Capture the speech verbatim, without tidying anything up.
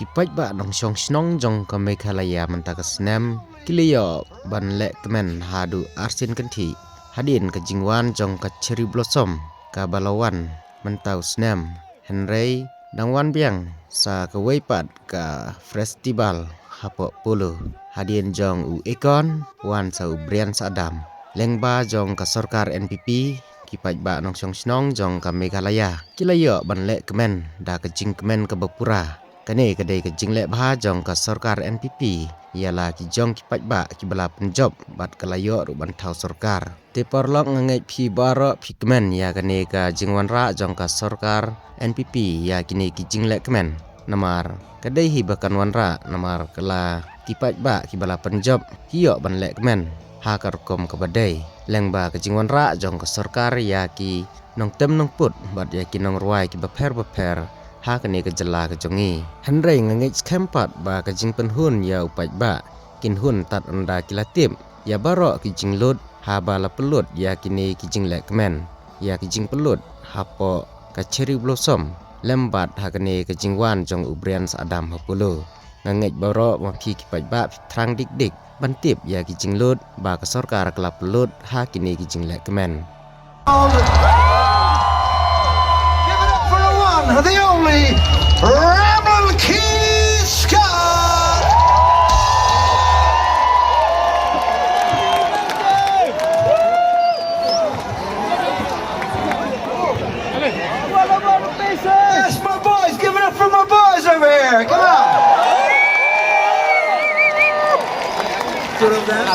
Paidbah nongshong shnong jong ka Meghalaya mynta ka snem ki la ïoh ban leh kmen haduh arsien kynthih hadien ka jingwan jong ka Cherry Blossom kaba la wan mynta u snem. Hynrei dang wan biang sa kawei pat ka festival hapoh Polo hadien jong u Akon wan sa u Brian Sadam. Lyngba jong ka sorkar N P P, ki paidbah nongshong shnong jong ka Meghalaya ki la ïoh ban leh kmen da ka jingkmen kaba pura. Kane ka dei ka jingleh bha jong ka sorkar N P P ïa la ki jong ki paidbah kiba la pynjop bad ka la ïoh ruh ban thaw sorkar. Te paralok, nga ngeit phi baroh phi kmen ïa kane ka jingwanrah jong ka sorkar N P P ïa kine ki jingleh kmen. Namar ka dei hi ba kan wanrah namar ka la ki paidbah kiba la pynjop ki ïoh ban leh kmen ha ka rukom kaba dei. Lyngba ka jingwanrah jong ka sorkar ïa ki nongtem nongput bad ïa ki nongrwai kiba pher bapher ha kane ka jylla ka jong ngi. Hynrei nga ngeit skhem pat ba ka jingpynhun ïa u paidbah kin hun tad ynda ki la tip ïa baroh ki jinglut haba la pynlut ïa kine ki jingleh kmen, ïa ki jingpynlut hapoh ka Cherry Blossom lem bad ha kane ka jingwan jong u Brian Sadam ha Polo. Nga ngeit baroh ma phi ki paidbah phi thrang dik dik ban tip ïa ki jinglut ba ka sorkar ka la pynlut ha kine ki jingleh kmen. Give it up for the one, the only Ramlin Keith Scott. Yes, my boys, give it up for my boys over here. Come on. Two of them.